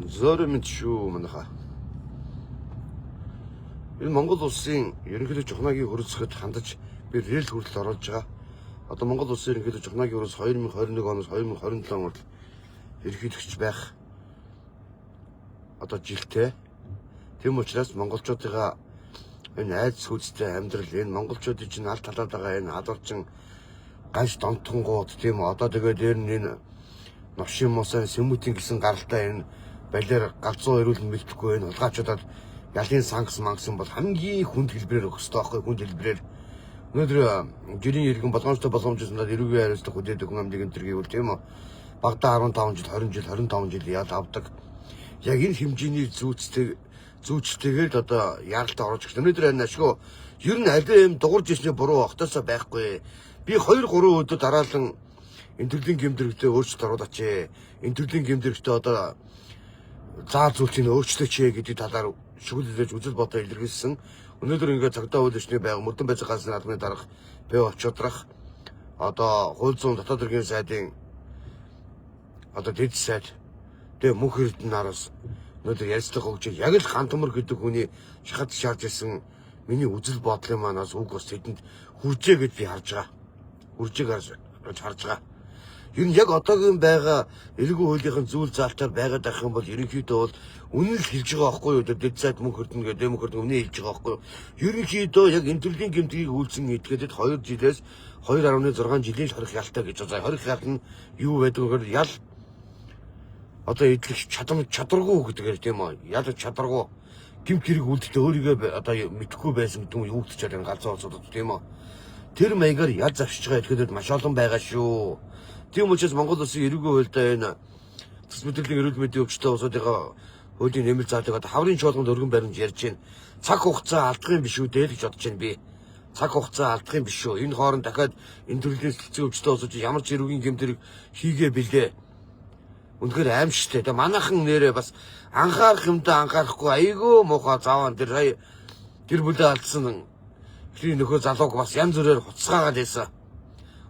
Зөөрэ мэд шүү манайха. Энэ Монгол улсын ерөнхийлөгч Ухнаагийн хөрөлцөхөд хандаж би рэл хүртэл оруулж байгаа. Одоо Монгол улсын ерөнхийлөгч Ухнаагийн хөрөлц 2021 оноос 2027 он хүртэл ерөнхийлөгч байх одоо жилтэй. Тийм учраас монголчуудыгаа энэ айц хүчтэй амьдрал энэ монголчуудын чинь алт талаад байгаа энэ алуурчин гаж донтонгууд тийм одоо тэгээ дээр нь энэ новшин мусан сэмүтийн гэсэн гаралтай энэ балиар галзуу эрүүл мэдэхгүй энэ хулгайчуудад ялын сангас мангасан бол хамгийн хүнд хэлбэрээр өгөх ёстой байхгүй хүнд хэлбэрээр өнөөдөр жирийн иргэн болгоомжтой боломжтой эрүүгийн хариуцлага хүлээдэг хүн амлыг энэ төр гэвэл тийм үү багадаа 15 жил 20 жил 25 жил ял авдаг. Яг энэ хэмжээний зүүцтэйгээр л одоо яаралтай оруулж ирсэн. Өнөөдөр энэ ашгүй ер нь аль юм дугуурж ирсний буруу огтосоо байхгүй. Би 2 3 өдөр дараалан энэ төрлийн гэмтрэгтээ өөрчлөлт оруулаач ээ. Энэ төрлийн гэмтрэгтээ одоо заа зүйлчийг өөрчлөөч ээ гэдэг талаар шүглэлж үзэл бодоо илэрхийлсэн. Өнөөдөр ингээд цагдаа үйл ажиллагааны байга мөрдөн байцаа газрын албаны дарга Б Очодрах одоо хууль зүйн дотоод хэргийн сайдын одоо дэд сайд тэгээ мөнх эрдэнэ нараас өнөөдөр ярилцлага өгч яг л гантамар гэдэг хүний шахад шаардж ирсэн миний үзэл бодлын манаас үг бас тэдэнд хүржээ гэж би харж байгаа. Хүржээ гэж харж байгаа. Ер нь яг одоогийн байгаа эргэн хуулийнхын зүйл заалтаар байгаад байх юм бол ерөнхийдөө бол үнэн л хэлж байгаа байхгүй юу? Дэд сайд мөнх эрдэнэ гэдэг мөнх эрдэнэ үнэн хэлж байгаа байхгүй юу? Ерөнхийдөө яг энэ төрлийн гэмтгийг үйлцэн этгээдэд 2 жилээс 2.6 жилийн хорих ялтай гэж байна. Хорих ял нь юу байдаг вэ гэхээр ял одоо эдлэх чадваргүй гэдгээр тийм үү? Ял чадваргүй гэмт хэрэг үлдэлээ өөрийгөө одоо мэдэхгүй байсан гэдэг нь юу гэж чадсан галзуу улсууд тийм үү? Тэр маягаар ял завшиж байгаа этгээдэд маш олон байгаа шүү. Тийм учраас Монгол улсын эрүүгийн хуульдаа энэ төс мэдрэлийн эрүүл мэндийн өвчтөе улсуудынхаа хуулийн нэмэлт заалыг одоо хаврын чуулганд өргөн баримж ярьж байна. Цаг хугацаа алдах юм биш үү дээ гэж бодож байна би. Цаг хугацаа алдах юм биш үү? Энэ хооронд дахиад энэ төрлийн сэтгцийн өвчтөе улсууд ямар ч эрүүгийн гэмт хэрэг хийгээ билээ. Үнэхээр аимшигтэй. Тэгээ манайхан нэрээ бас анхаарах юмдаа анхаарахгүй айгүй муухай заваан тэр сая гэр бүлээ алдсан эхний нөхөр залууг бас янз бүрээр хуцгаагаад байсан.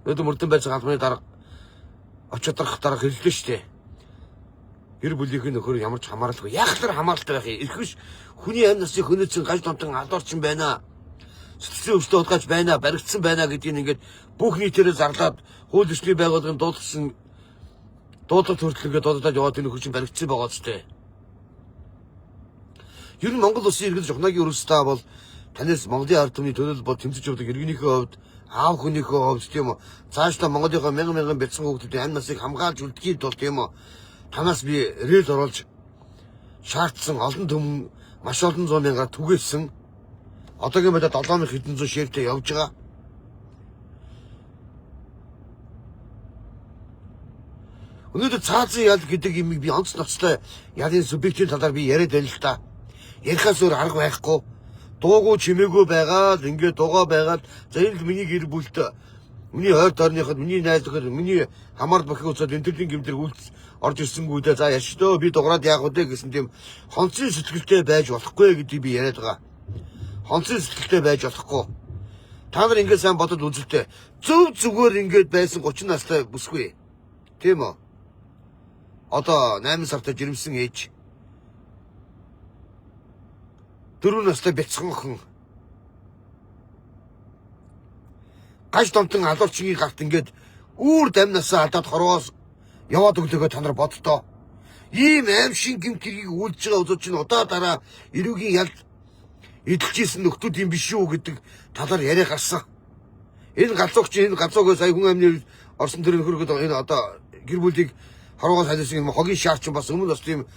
Өнөөдөр мөрдөн байцаа албаны дарга очодрох дарга хэллээ шүү дээ. Гэр бүлийнх нь нөхөр ямар ч хамааралгүй. Яг л хамааралтай байх юм. Ирэх биш хүний амь насыг хөнөөцөн гаж донтон алуурчин байна. Сэтгцийн өвчтөе хулгайч байна, баригдсан байна гэдгийг ингээд бүх нийтээрээ зарлаад хууль эрхлэлийн байгууллагын дуудсан дуудлага төрөл ингээд дуудаад яваад энэ нөхөр чинь баригдсан байгаа ч тийм. Ер нь Монгол улсын иргэн Жухнагийн өрөөстэй бол танаас Монголын ард түмний төлөөлөл бол тэмцэж явдаг иргэнийхээ хувьд, аав хүнийхээ хувьд тийм үү. Цаашдаа Монголынхаа мянган мянган бяцхан хүүхдүүдийн амь насыг хамгаалж үлдэхийн тулд тийм үү. Танаас би рэл оруулж шаардсан олон түмэн маш олон зуун мянгаар түгээсэн. Одоогийн байдлаар 7000 хэдэн зуун шээртэй явж байгаа. Өнөөдөр цаазын ял гэдэг юмыг би онц ноцтой ялын субъектийн талаар би яриад байна л та. Ярихаас өөр арга байхгүй. Дуугүй чимээгүй байгаад ингээд дугаа байгаад за энэ л миний гэр бүлд миний ойр тойрныход миний найз нөхөд миний хамаар бохиг уцаад энэ төрлийн гэмтэр үлдс орж ирсэнгүй дээ. За яшдөө би дуграад яах вэ гэсэн тийм хонцын сэтгэлтэй байж болохгүй гэдгийг би яриад байгаа. Хонцын сэтгэлтэй байж болохгүй. Та нар ингээд сайн бодод үзэлтэй. Зөв зүгээр ингээд байсан 30 настай бүсгүй. Тийм үү? Одоо 8 сартай жирэмсэн ээж. 4 настай бяцхан охин. Гаж донтон алуурчгийн гарт ингээд үүр дамнасаа алдаад хорвоос яваад өглөөгөө та нар боддоо. Ийм аимшиг гэмт хэргийг үйлдэж байгаа үзүүч чинь удаа дараа эрүүгийн ялд эдэлжсэн нөхдүүд юм биш үү гэдэг талаар яриа гарсан. Энэ галзуугч энэ галзуугаас сая хүн амны орсон тэр нөхөргөд энэ одоо гэр бүлийг хорвоогоос халиулсан юм хогийн шаарч бас өмнө бас тийм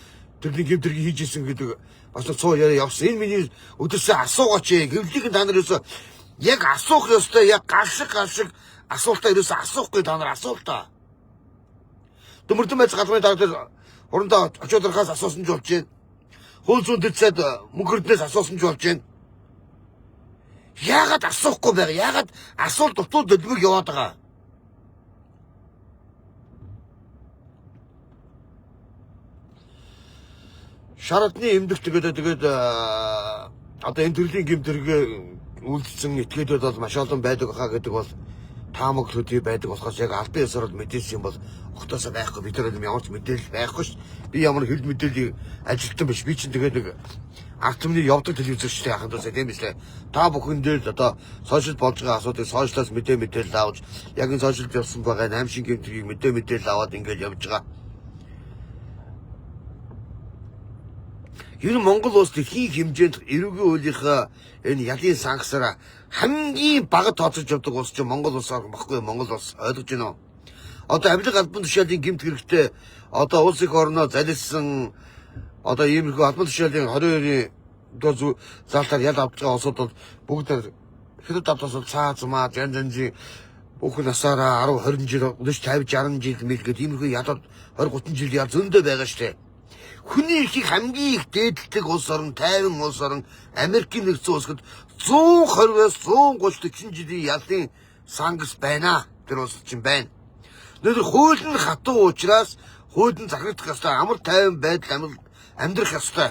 төрлийн гэмт хэргийг хийж исэн гэдэг бас цуу яриа явсан. Энэ миний өдөрсөн асуугаач ээ. Гэвлийг та нар ерөөсөө яг асуух ёстой, яг гал шиг асуултаа ерөөсөө асуухгүй та нар асуултаа. Төмөрдөн байц галмын дарга дээр хурандаа очиод орохоос асуусан ч болж байна. Хууль зүйн дэд сайд мөнх эрдэнээс асуусан ч болж байна. Яагаад асуухгүй байгаа? Яагаад асуулт дутуу дэлбэг яваад байгаа? Шарадны эмдэгт тэгээд одоо энэ төрлийн гэмт хэрэг үйлдэлсэн этгээдүүд бол маш олон байдаг хаа гэдэг бол Таамаг төдий байдаг болохоос яг албан ёсоор л мэдээлсэн юм бол огтоосоо байхгүй. Бид нар ямар ч мэдээлэл байхгүй ш. Би ямар хэл мэдээллийн ажилтан биш. Би чинь тэгээд нэг ард түмний явдаг телевизээр шүү дээ, яханд үсэ, тийм биз дээ. Та бүхэн дээр л одоо сошиал болж байгаа асуудыг сошиалаас мэдээлэл авч, яг энэ сошиалд явсан байгаа аим шиг гэмтрийг мэдээлэл аваад ингээд явж байгаа. Ер нь Монгол улс дэлхийн хэмжээнд эрүүгийн хуулийнхаа энэ ялын санкцаараа хамгийн бага тооцож явдаг улс чинь Монгол улс баггүй, Монгол улс, ойлгож байна уу? Одоо авилга албан тушаалын гэмт хэрэгтэй одоо улс их орноо залилсан одоо иймэрхүү албан тушаалын 22-ийн одоо залтаар ял авч байгаа улсууд бол бүгд хятад авдаас бол цаа зумаа янз янзын бүх насаараа 10 20 жил, 30 50 60 жил мэлгээд иймэрхүү ялаад 20 30 жил ял зөндөө байгаа штэ. Хүний эрхийг хамгийн их дээдэлдэг улс орон, 50 улс орон Америкийн нэгдсэн улсад 120-аас 130 40 жилийн ялын сангас байна. Тэр улс чинь байна. Өнөөдөр хууль нь хатуу учраас хууль нь захирагдах ёстой. Амар тайван байдал амьдрах ёстой.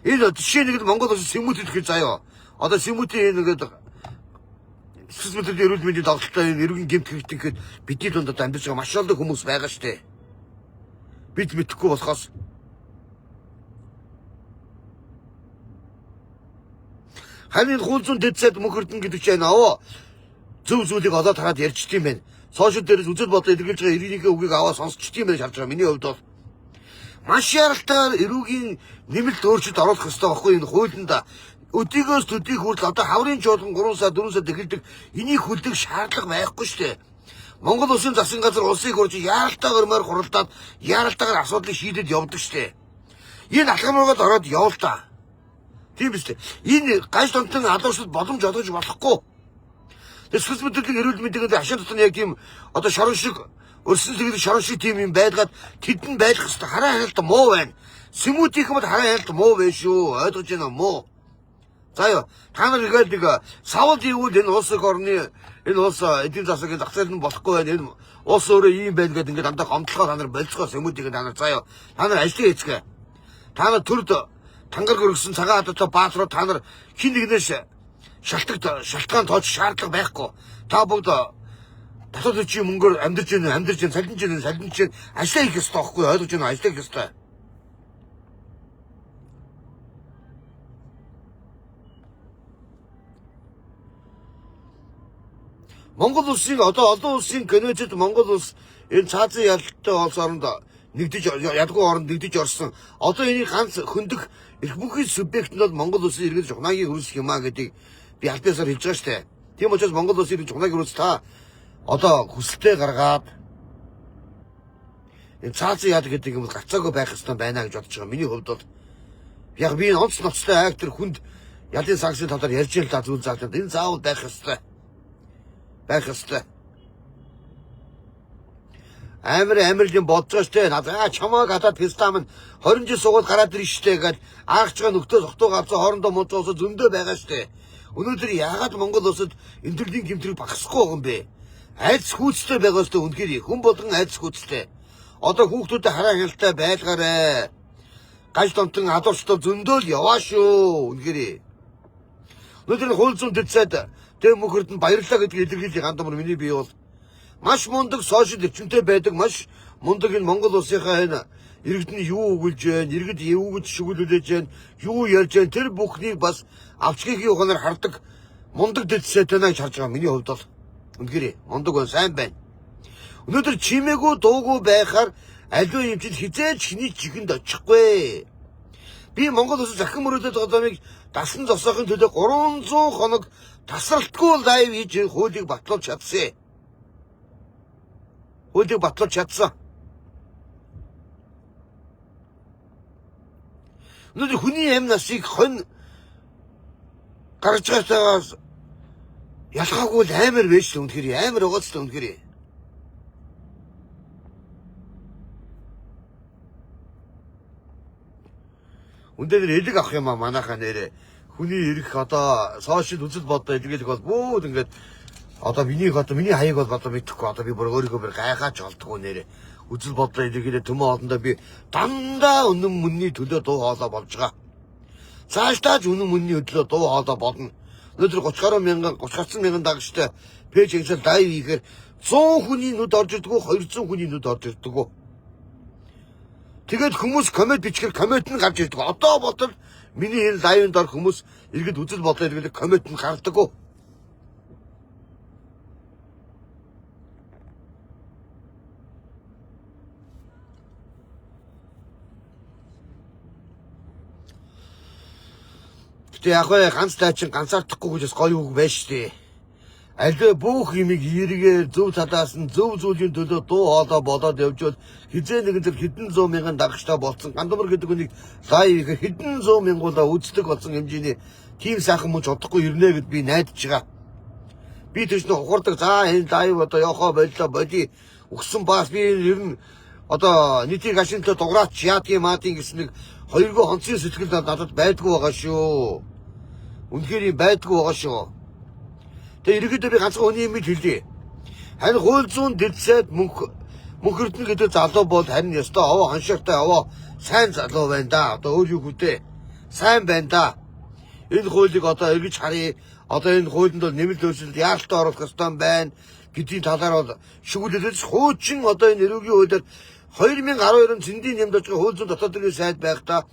Энэ жишээ нэг Монгол улсын Сэмүүт хэлэхэд заяа. Одоо Сэмүүтийн энэ нэг сэс мэдрэлийн эрүүл мэндийн тоглолттой энэ эрүүгийн гэмт хэрэгтэй гэхэд бидний дунд одоо амьдарч байгаа маш олон хүмүүс байгаа штэ. Бид мэдэхгүй болохоос харин хууль зүйн дэд сайд мөнхөрдөн гэдэг чинь аваа зөв зүйлийг олоод хараад ярьчт юм байна. Сошиал дээрээс үзэл бодлоо илэрхийлж байгаа иргэнийхээ үгийг аваа сонсчт юм байна харж байгаа. Миний хувьд бол маш яралтайгаар эрүүгийн нэмэлт өөрчлөлт оруулах ёстой байхгүй энэ хуулинд өдийгөөс төдий хүртэл одоо хаврын чуулган 3 сар 4 сар эхэлдэг энийг хүлдэх шаардлага байхгүй шүү дээ. Монгол улсын засгийн газар улсыг хурж яаралтайгаар морь хуралдаад яаралтайгаар асуудлыг шийдээд явдаг шүү дээ. Энэ алхам руугаа ороод явал та. Тийм биз дээ. Энэ гаж донтон алуурчдад боломж олгож болохгүй. Тэгээ сүс мэдрэлийн эрүүл мэндийн хашийн дотор нь яг тийм одоо шорон шиг өрсөн зэрэг шорон шиг тийм юм байлгаад тэдэнд байх хэвээр хараа хяналт муу байна. Сэмүүдийнх бол хараа хяналт муу байна шүү. Ойлгож байна уу? Муу. За юу. Та нар игээл нэг савд ивэл энэ улс их орны энэ улс эдийн засгийн зах зээл нь болохгүй байна. Энэ улс өөрөө ийм байна гэдэг ингээд дандаа гомдлохоо та нар болцгоо сэмүүдийг та нар заа юу. Та нар ажлын хийцгээ. Та нар төрд тангар гөргсөн цагаан хадтай баатруу та нар хин нэгнээс шалтгаан тооч шаардлага байхгүй. Та бүгд дотоод хүчийн мөнгөөр амьдарч байна, амьдарч байна, салдинж байна, салдинж байна. Ажлаа хийх ёстой байхгүй, ойлгож байна, ажлаа хийх ёстой. Монгол улсын одоо олон улсын конвенцэд Монгол улс энэ цаазын ялалттай улс оронд нэгдэж ядгүй оронд нэгдэж орсон. Одоо энийг ганц хөндөх эрх бүхий субъект нь бол Монгол улсын иргэн жухнаагийн хөрс юм а гэдгийг би аль биесээр хэлж байгаа шүү дээ. Тийм учраас Монгол улсын иргэн жухнаагийн хөрс та одоо хүсэлтээ гаргаад энэ цаазын яд гэдэг юм гацаагүй байх ёстой байна гэж бодож байгаа. Миний хувьд бол яг би энэ онц ноцтой айгтер хүнд ялын санкцын талаар ярьж л та зүйл заалаа. Энэ заавал байх ёстой. Байх ёстой. Амар амар юм бодож байгаа штэ. Аа чамааг хатаад пистам нь 20 жил суугаад гараад ирнэ штэ гэж аагч байгаа нөхдөө сохтуу гарцсан хоорондоо мууч уусаа зөндөө байгаа штэ. Өнөөдөр яагаад Монгол улсад энэ төрлийн гэмтрийг багасахгүй байгаа юм бэ? Айц хүүцтэй байгаа штэ үнэхээр хүн болгон айц хүүцтэй. Одоо хүүхдүүдэд хараа хяналтай байлгаарэ. Гаж донтон адуурчдаа зөндөө л яваа шүү. Үнэхээр. Өнөөдөр хууль зүйн дэд сайд тэм мөхөрд нь баярлалаа гэдгийг илэрхийлж гандамар миний бие бол маш мундаг сошиал эрчимтэй байдаг маш мундаг энэ Монгол улсынхаа энэ иргэд нь юу өгүүлж байна, иргэд юу гэж шүглүүлж байна, юу ярьж байна тэр бүхнийг бас авчгийн ухаанаар хардаг мундаг дэд сайтай гэж харж байгаа миний хувьд бол үнэхээр мундаг байна, сайн байна. Өнөөдөр чимээгүй дуугүй байхаар аливаа юм чинь хизээч хэний чихэнд очихгүй. Би Монгол улсад захин мөрөөдөд байгаа замыг дасан зогсоохын төлөө 300 хоног тасралтгүй лайв хийж хуулийг батлуулж чадсан. Хуулийг батлуулж чадсан. Өнөөдөр хүний амь насыг хонь гаргаж байгаагаас ялгаагүй л амар байж л үнэхээр амар байгаа ч үнэхээр. Үндэ нэр элэг авах юм а манайхаа нэрээ. Хүний эрх одоо сошиал үзэл бодлоо илэрхийлэх бол бүгд ингээд одоо миний хаяг бол одоо мэдэхгүй одоо би бүр өөрийгөө бүр гайхаач олдгоо нэрээ. Үзэл бодлоо илэрхийлээ төмөн олондоо би дандаа үнэн мөнний төлөө дуу хоолой болж байгаа. Цаашдаа ч үнэн мөнний төлөө дуу хоолой болно. Өнөөдөр 30 гаруй мянган 30 гарсан мянган дагагчтай Page хийсэн live хийхээр 100 хүний нүд орж ирдэг үү, 200 хүний нүд орж ирдэг үү? Тэгээд хүмүүс comment бичгээр comment нь гарч ирдэг. Одоо бодвол миний энэ live-нд орох хүмүүс иргэд үзэл бодлоо иргэд comment нь гардаг уу? Гэтэ яг вэ ганц дайчин ганцаардахгүй гэж бас гоё үг байж штэ. Аливаа бүх юмыг эргээр зөв талаас нь зөв зүйлийн төлөө дуу хоолой болоод явжвал хизээ нэгэн тэр хэдэн зуун мянган дагагчтай болсон Гандамар гэдэг үнийг live хийхээр хэдэн зуун мянгуулаа үздэг болсон хэмжээний тийм сайхан мөн ч удахгүй ирнэ гэд би найдаж байгаа. Би тийш нь ухардаг. За энэ live одоо явахаа боллоо боли. Өгсөн бас би ер нь одоо нийтийн гашин төлөө дуграач яадгийн маадын гэсэн нэг хоёргоо хонцын сэтгэл надад байдгүй байгаа шүү. Үнэхээр юм байдгүй байгаа шүү. Тэгээ ерөнхийдөө би ганцхан хүний юм хэлье. Харин хууль зүйн дэд сайд мөнх эрдэнэ гэдэг залуу бол харин ёстой овоо хоншоортой овоо сайн залуу байна да. Одоо өөр юу хүтээ. Сайн байна да. Энэ хуулийг одоо эргэж харъя. Одоо энэ хуулинд бол нэмэлт өөрчлөлт яаралтай оруулах ёстой юм байна гэдгийн талаар бол шүглэлж хуучин одоо энэ эрүүгийн хуулиар 2012 он зэндийн нэмд очиж хууль зүйн дотоод хэргийн сайд байхдаа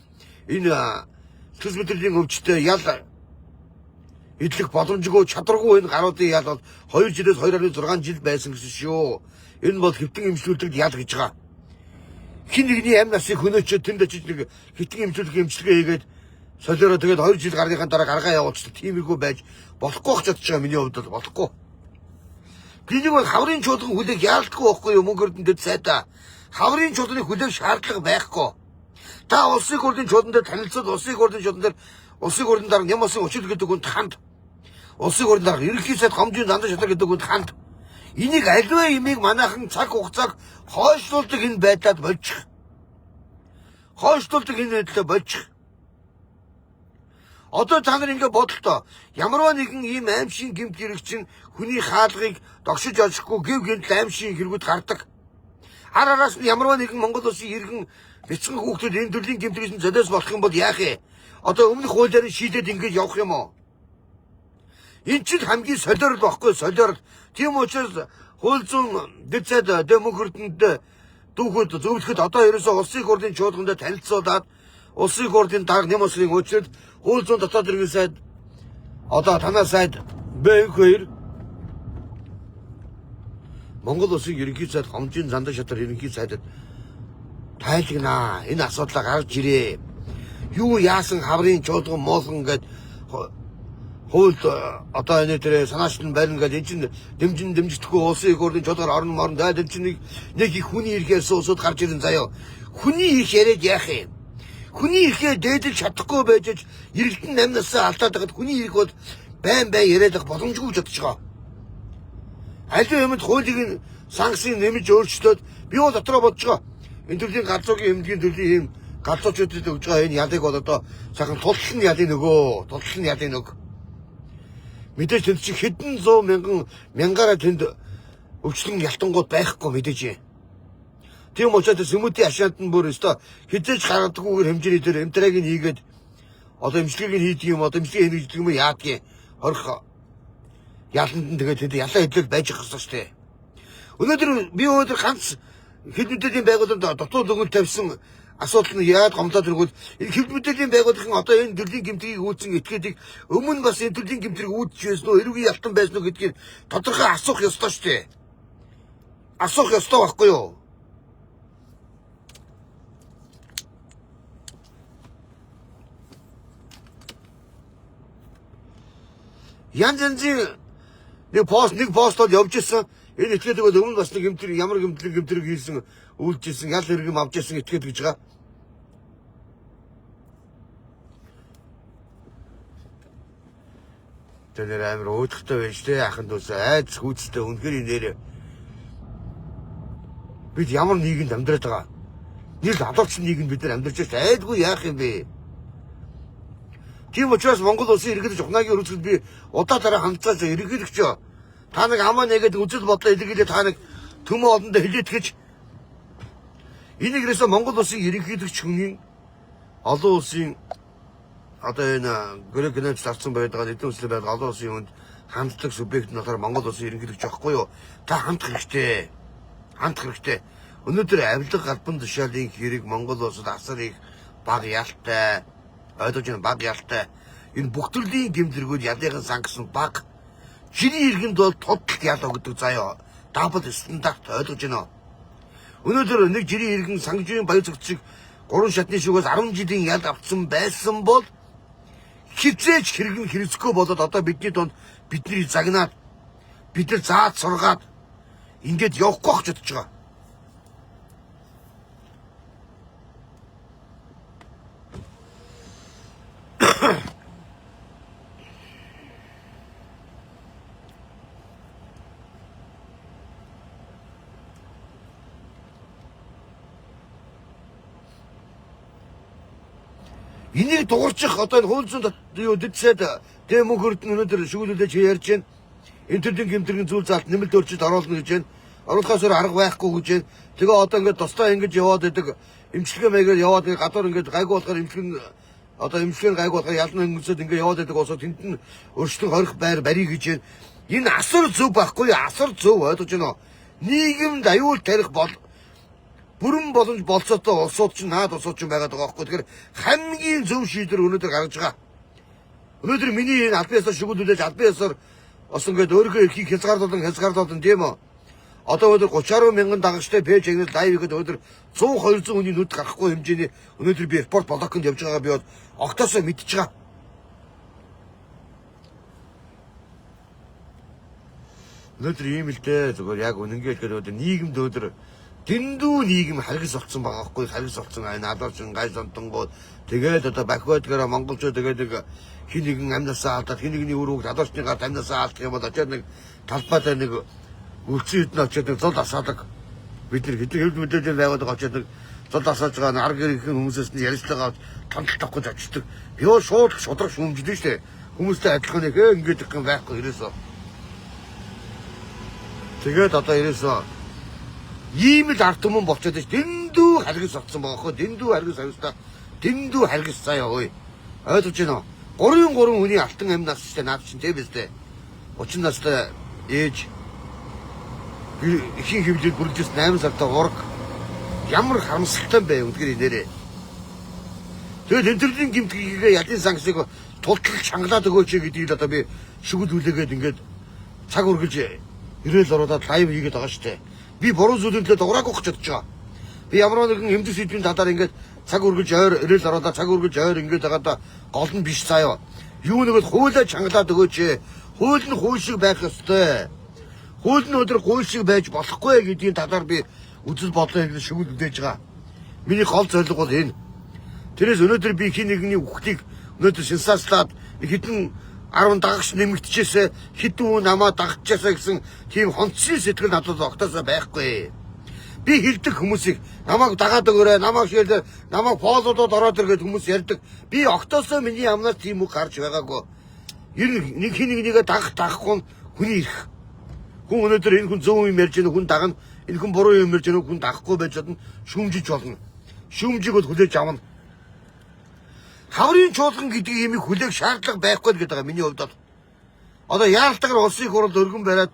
энэ сэтгэл мэдрэлийн өвчтөй ял идэх боломжгүй чадваргүй энэ гаруудын ял бол 2 жилээс 2.6 жил байсан гэсэн шүү. Энэ бол хэвтэн эмчлүүлдэг ял гэж байгаа. Хин нэгний амь насыг хөнөөчөө тэнд очиж нэг хэвтэн эмчлүүлэх эмчилгээ хийгээд солиороо тэгээд 2 жил гарныхаа дараа гаргаа явуулчихсан. Тиймэрхүү байж болохгүй ч чадчих байгаа миний хувьд бол болохгүй. Бинийг бол хаврын чуулган хүлээх яалтгүй байхгүй юу мөнгө өрдөн дэд сайдаа. Хаврын чуулганы хүлээх шаардлага байхгүй. Та улсын хурлын чуулган дээр танилцаад улсын хурлын чуулган дээр улсын хурлын дарга Ням улсын өчил гэдэг хүнд ханд. Улсын хурлын дарга ерөнхий сайд гомжийн дандаа шатар гэдэг хүнд ханд. Энийг аливаа имийг манайхан цаг хугацааг хойшлуулдаг энэ байдлаад болчих. Хойшлуулдаг энэ байдлаа болчих. Одоо та нар ингэ бодлоо. Ямарваа нэгэн ийм аимшигын гэмт хэрэг чинь хүний хаалгыг догшиж очихгүй гэв гэмтэл аимшигын хэрэгүүд гардаг. Ар араас нь ямарваа нэгэн Монгол улсын иргэн бяцхан хүүхдүүд энэ төрлийн гэмт хэрэгсэн золиос болох юм бол яах вэ? Одоо өмнөх хуулиар шийдээд ингэж явах юм уу? Энэ чинь хамгийн солиорл багхгүй солиорл. Тийм учраас хууль зүйн дэд сайд мөнх эрдэнэт дүүхүүд зөвлөхөд одоо ерөөсөө улсын хурлын чуулганд танилцуулаад улсын хурлын дарга Ням улсын үйлчлэл хууль зүйн дотоод хэргийн сайд одоо танаа сайд Б2 Монгол улсын ерөнхий сайд гомжийн зандаа шатар ерөнхий сайдад тайлагнаа. Энэ асуудлаа гаргаж ирээ. Юу яасан хаврын чуулган муулган гээд хуульд одоо энэ дээр санаачлан барина гэдэг энэ чинь дэмжин дэмжихгүй улсын их хурлын чуулгаар орно морно да тэр чинь нэг их хүний эрхээс усуд гарч ирэн заяа. Хүний эрх яриад яах юм? Хүний эрхээ дээдэлж чадахгүй байж иргэдэн 8 насаа алдаад байхад хүний эрх бол байн байн яриад байх боломжгүй гэж бодож байгаа. Аливаа юмд хуулийг нь санкцыг нэмж өөрчлөөд би бол дотроо бодож байгаа. Энэ төрлийн галзуугийн эмнэлгийн төрлийн ийм галзуучуудад өгж байгаа энэ ялыг бол одоо сайхан тултал нь ялын нөгөө, тултал нь ялын нөгөө. Мэдээж тэнд чинь хэдэн зуун мянган мянгаараа тэнд өвчлөн ялтангууд байхгүй мэдээж. Тийм учраас сүмүүдийн ашаанд нь бүр өстой хизээж гаргадаггүйгээр хэмжээний тэр эмтраг нь хийгээд одоо эмчилгээг нь хийдэг юм одоо эмчилгээ хийдэг юм яадгийг хорих яланд нь тэгээд тэнд ялаа хэдлэл байж ах хэрэгтэй шүү дээ. Өнөөдөр би өнөөдөр ганц хэв мэдээллийн байгууллагад дотоод өгөл тавьсан асуудал нь яагаад гомдлоод иргүүл энэ хэв мэдээллийн байгууллагын одоо энэ төрлийн гэмтгийг үүсгэн этгээдийг өмнө бас энэ төрлийн гэмтрийг үүдэж байсан уу, эрүүгийн ялтан байсан уу гэдгийг тодорхой асуух ёстой шүү дээ. Асуух ёстой байхгүй юу? Янз янзын нэг постод явж исэн. Энэ этгээдэг бол өмнө бас нэг гэмтрийг ямар гэмтрийг хийсэн, үйлжсэн, ял хэрэгэм авч исэн этгээд гэж байгаа. Тэр нэр амар уйдахтай байж тээ ахын дүүс айц хүйцтэй үнэхээр нэр бид ямар нийгэмд амьдраад байгаа. Нэг алуурчин нийгэмд бид нар амьдарч байна. Айдгүй яах юм бэ? Тийм учраас Монгол улсын иргэдэж ухнаагийн өрөөсгөл би удаа дараа хандцааж иргэдэгч та нэг амаа нэгэд үзэл бодлоо илэрхийлээ та нэг төмөн олондоо хэлээд гэж энийг ерөөсөө Монгол улсын ерөнхийлөгч хүний олон улсын одоо энэ грек генерч зарцсан байдаг нэгдэн үслэл байдаг олон улсын хүнд Ханддаг субъект нь болохоор Монгол улсын ерөнхийлөгч байхгүй юу? Та хандах хэрэгтэй. Хандах хэрэгтэй. Өнөөдөр авилга албан тушаалын хэрэг Монгол улсад асар их баг ялтай, ойлгож байна, баг ялтай. Энэ бүх төрлийн гэм зэргүүд ялынхан сан гэсэн баг. Жирийн иргэнд бол тодтолт ял өгдөг заяа. Double standard, ойлгож байна уу? Өнөөдөр нэг жирийн иргэн Сангажийн баяр зөгцийг 3 шатны шүүгээс 10 жилийн ял авцсан байсан бол хизээч хэрэг нь хэрэгцэхгүй болоод одоо бидний дунд бидний загнаад, бид нар заад сургаад ингээд явахгүй гэж бодож байгаа. Энийг дуурчих одоо энэ хууль зүйн юу дэдсэд дэм мөнхөрд нь өнөөдөр шүүлүүлж ярьж байна. Энэ төрлийн гэмтрийн зүйл заалт нэмэлт өөрчлөлт оруулна гэж байна. Оруулахаас өөр арга байхгүй гэж байна. Тэгээ одоо ингээд тусдаа ингэж яваад идэг эмчилгээ маягаар яваад ингээд гадуур ингээд гайгүй болохоор эмчилгээ одоо эмчилгээ гайгүй болохоор ялна өнгөсөд ингээд яваад идэг улсууд тэнд нь өршлөн хорих байр барья гэж байна. Энэ асар зөв байхгүй, асар зөв, ойлгож байна уу? Нийгэмд аюул тарих бол бүрэн боломж болцоотой улсууд чинь наад улсууд чинь байгаад байгаа байхгүй. Тэгэхээр хамгийн зөв шийдвэр өнөөдөр гаргаж байгаа. Өнөөдөр миний энэ албан ёсоор шүгүүлүүлж албан ёсоор бас ингээд өөрийнхөө эрхийг хязгаарлуулан тийм үү? Одоо өнөөдөр 30 мянган дагагчтай page агнал live хийхэд өнөөдөр 100 200 хүний нүд гарахгүй хэмжээний өнөөдөр би airport блоконд явж байгаагаа би бол огтоосоо мэдчихэж байгаа. Өнөөдөр ийм л дээ, зүгээр яг үнэнгээ хэлэхэд өнөөдөр нийгэмд өнөөдөр дэндүү нийгэм харгас болсон байгаа байхгүй, харгас болсон. Ай наадуучин гай зонтонгууд тэгээд одоо бахиодгаараа монголчууд тэгээд нэг хин нэгэн амнасаа алдаад, хин нэгний үр хүүхд адуурчны гарт амнасаа алдах юм бол очиад нэг талбайдаа нэг үлцэн хэдэн очиад нэг зул асаадаг. Бид нар хэдэн хэвлэл мэдээлэл байгууллага очиад нэг зул асааж байгаа нэг арга гэрийн хүмүүсээс нь ярилцлага авч тонтол тавих гэж очдог. Би бол шууд шудраг шүүмжлэн штэ. Хүмүүстэй адилхан нэг ингээд их юм байхгүй ерөөсөө. Тэгээд одоо ерөөсөө ийм л ард түмэн болчиход ш. Дэндүү харгас болсон байгаа хөө. Дэндүү харгас харгастай. Дэндүү харгас заяа ой. Ойлгож байна уу? 3-3 хүний алтан амь нас штэ наад чинь тийм биз дээ. 30 настай ээж эхийн хөвлөд бүрэлдэс 8 сартай ураг ямар харамсалтай бэ үнэхээр нэрээ. Тэгээд энэ төрлийн гэмтгийгээ ялын санкцыг тултал чангалаад өгөөч гэдгийг л одоо би шүгэл хүлээгээд ингээд цаг үргэлж ирээл оруулаад live хийгээд байгаа штэ. Би буруу зүйлийн төлөө дугаараагүй гэж бодож байгаа. Би ямар нэгэн эмдэх сэдвийн талаар ингээд цаг үргэлж ойр ирээл оруулаад цаг үргэлж ойр ингээд байгаадаа гол нь биш заяа. Юу нэгэл хуулиа чангалаад өгөөч. Хууль нь хууль шиг байх ёстой. Хууль нь өдөр хууль шиг байж болохгүй гэдгийн талаар би үзэл бодлоо хэлж шүгэл үлдээж байгаа. Миний гол зорилго бол энэ. Тэрээс өнөөдөр би хин нэгний үхлийг өнөөдөр сенсацлаад хэдэн 10 дагагч нэмэгдчихээсэ хэдэн хүн намаа дагчаасаа гэсэн тийм хонцсын сэтгэл надад огтоосоо байхгүй. Би хэлдэг хүмүүсийг намайг дагаад өгөөрэй, намайг share лээ, намайг follow доод ороод ир гэж хүмүүс ярьдаг. Би огтоосоо миний амнаас тийм үг гарч байгаагүй. Ер нь нэг хин нэгнийгээ дагах дагахгүй нь хүний эрх. Хүн өнөөдөр энэ хүн зөв юм ярьж байгаа хүн дагна, энэ хүн буруу юм ярьж байгаа хүн дагахгүй байж чадна, шүүмжиж болно. Шүүмжийг бол хүлээж авна. Хаврын чуулган гэдэг имийг хүлээх шаардлага байхгүй л гэдэг байгаа миний хувьд бол. Одоо яалтгаар улсын хуралд өргөн бариад.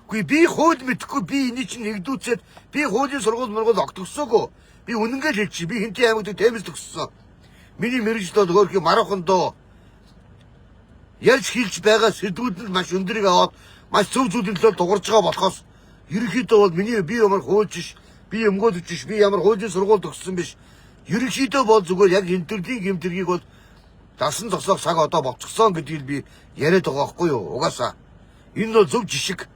Үгүй, би хууль мэдэхгүй, би эний чинь нэгдүүцээд би хуулийн сургууль мургуул огтгсоогүй. Би үнэнгээ л хэлчих. Би Хэнтийн аймагт Тэмэс төгссөн. Миний мэргэжил бол хөөрхий маруухан доо. Ярьж хэлж байгаа сэдвүүд нь маш өндөрийг аваад маш зөв зүйлийн төлөө дугарч байгаа болохоос ерөнхийдөө бол миний би ямар хуульч биш, би өмгөөлөгч биш, би ямар хуулийн сургууль төгссөн биш. Ерөнхийдөө бол зүгээр яг энэ төрлийн гэмтэргийг бол дасан зогсоох цаг одоо болцгосон гэдгийг би яриад байгаа байхгүй юу? Угаасаа энэ бол зөв жишг.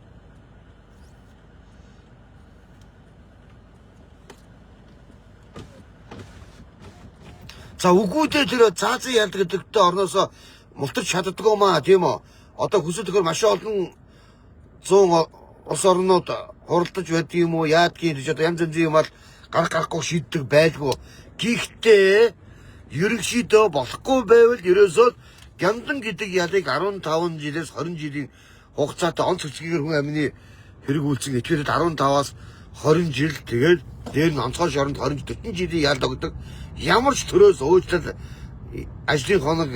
За үгүй дээ, тэр цаазан ялдаг гэдэгтэй орноосоо мултарч чаддгүй маа, тийм үү? Одоо хүсэл төхөр маш олон зуун улс орнууд хуралдаж байдаг юм уу, яадгийг гэж одоо янз янзын юм ал гарах гарахгүй шийддэг байлгүй. Гэхдээ ерөнхийдөө болохгүй байвал ерөөсөө гямдан гэдэг ялыг 15 жилээс 20 жилийн хугацаатай онц хүчгээр хүн амины хэрэг үйлцэн этгээрэд 15-аас 20 жил, тэгээд дээр нь онцгой шоронд 20 40 жилийн ял өгдөг. Ямар ч төрөөс уучлал ажлын хоног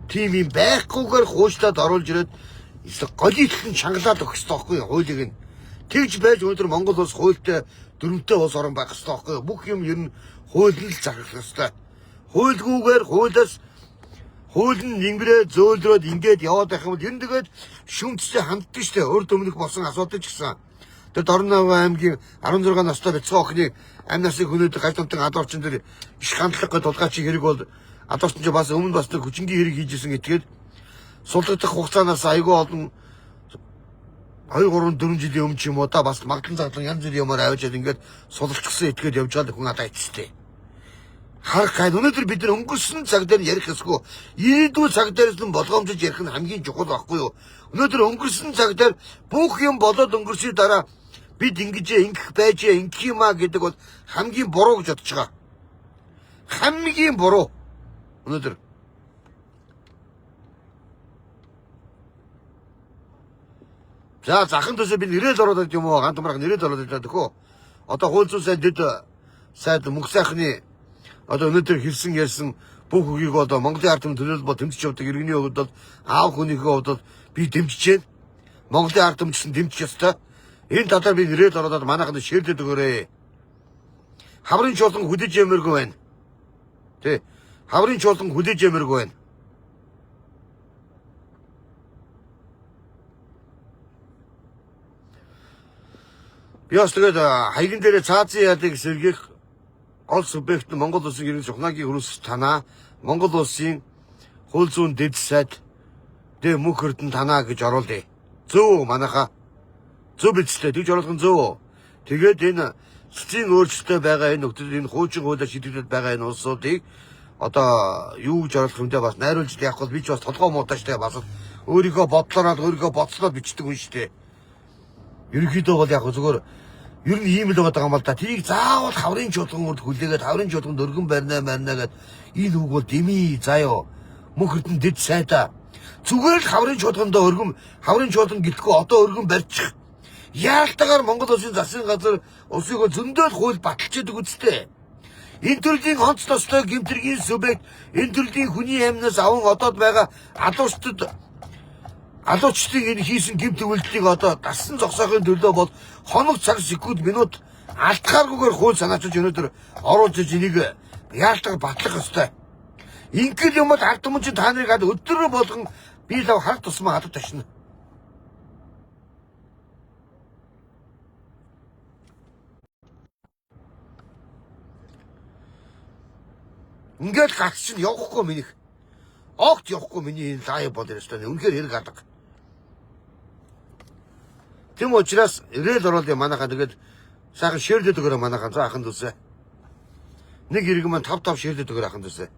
тийм юм байхгүйгээр хуучлаад оруулж ирээд голитлон чангалаад өгөх ёстой байхгүй юу хуулийг нь. Тэгж байж өнөөдөр Монгол улс хуультай дүрмтэй улс орон байх ёстой байхгүй юу. Бүх юм ер нь хууль нь л захирах ёстой. Хуульгүйгээр хуулиас хууль нь нэнгэрээ зөөлрөөд ингээд яваад байх юм бол ер нь тэгээд шүмцтэй ханддаг штэ урд өмнөх болсон асуудал ч гэсэн. Тэр Дорноо аймгийн 16 настай бяцхан охиныг амь насыг хөнөөд гаж томтон адуурчин дээр иш хандлага гэж тулгаач хэрэг бол адуурчин ч бас өмнө бас тэр хүчингийн хэрэг хийж исэн гэтгээд сулгагдах хугацаанаас айгүй олон 2 3 4 жилийн өмнө ч юм уу та бас магадлан задлан янз бүрийн юмар авчиад ингээд сулалчихсан этгээд явж байгаа хүн адаа эцтэй. Харах гай өнөөдөр бид нар өнгөрсөн цаг дээр ярих ёсгүй. Ирээдүйн цаг дээрс нь болгоомжиж ярих нь хамгийн чухал байхгүй юу? Өнөөдөр өнгөрсөн цаг дээр бүх юм болоод өнгөрсөний дараа бид ингэж ингэх байж ингэх юм а гэдэг бол хамгийн буруу гэж бодож байгаа. Хамгийн буруу. Өнөөдөр за захан төсөө би нэрэл ороод ирд юм уу? Ганц томрох нэрэл ороод ирлээ төхөө. Одоо хууль зүйн сайд дэд сайд мөнгө сайхны одоо өнөөдөр хэлсэн ярьсан бүх үгийг одоо Монголын ард түмэн төлөөлөл бол дэмжиж явдаг иргэний хувьд бол аав хүнийхээ хувьд бол би дэмжиж байна. Монголын ард түмэн гэсэн дэмжих ёстой. Энэ талаар би нэрэл ороод манайханд шеэрлээд өгөөрэй. Хаврын чуулган хүлээж ямаргүй байна. Тэ. Хаврын чуулган хүлээж ямаргүй байна. Би бас тэгээд хаяган дээрээ цаазын ядлыг сэргийх гол субъект нь Монгол улсын иргэн Жухнагийн хөрөөс танаа Монгол улсын хууль зүйн дэд сайд дэ мөнх эрдэнэ танаа гэж оруулъя. Зөв үү манайхаа? Зөв биз дээ. Тэгж оруулах нь зөв үү? Тэгээд энэ цэцгийн өөрчлөлттэй байгаа энэ нөхцөл энэ хуучин хуулиар шийдэгдээд байгаа энэ улсуудыг одоо юу гэж оруулах юм бэ бас найруулж яах бол би ч бас толгой муутай штэ бас өөрийнхөө бодлороо өөрийнхөө бодсноо бичдэг хүн штэ. Ерөнхийдөө бол яг зүгээр ер нь ийм л байгаа юм л да. Тэрийг заавал хаврын чуулган урд хүлээгээд хаврын чуулганд өргөн барина марина гэд энэ үг бол дэмий заяо. Мөнх эрдэнэ дэд сайдаа. Зүгээр л хаврын чуулгандаа өргөн хаврын чуулган гэлтгүй одоо өргөн барьчих. Яалтаагаар Монгол улсын засгийн газар улсыг зөндөө л хууль баталж идэг үсттэй. Энэ төрлийн онц тослой гэмтэргийн субъект энэ төрлийн хүний амнаас аван одоод байгаа алуурчдад алуурчдын энэ хийсэн гэмт үйлдэлийг одоо дасан зогсоохын төлөө бол хоног цаг секунд минут алдахааргүйгээр хууль санаачилж өнөөдөр оруулж иж энийг яалтаагаар батлах ёстой. Ингээл юм бол ард түмэн чинь та нарыг өдөр болгон би лав хар тусмаа алд ташна. Ингээл гарч чинь явахгүй минийх. Огт явахгүй миний энэ лайв бол ёстой. Үнэхээр хэрэг алга. Тийм учраас ирээл оруулъя манайхаа тэгээд сайхан шеэрлээд өгөөрэй манайхаа за ахын дүүсээ. Нэг иргэн маань 5 5 шеэрлээд өгөөрэй ахын дүүсээ.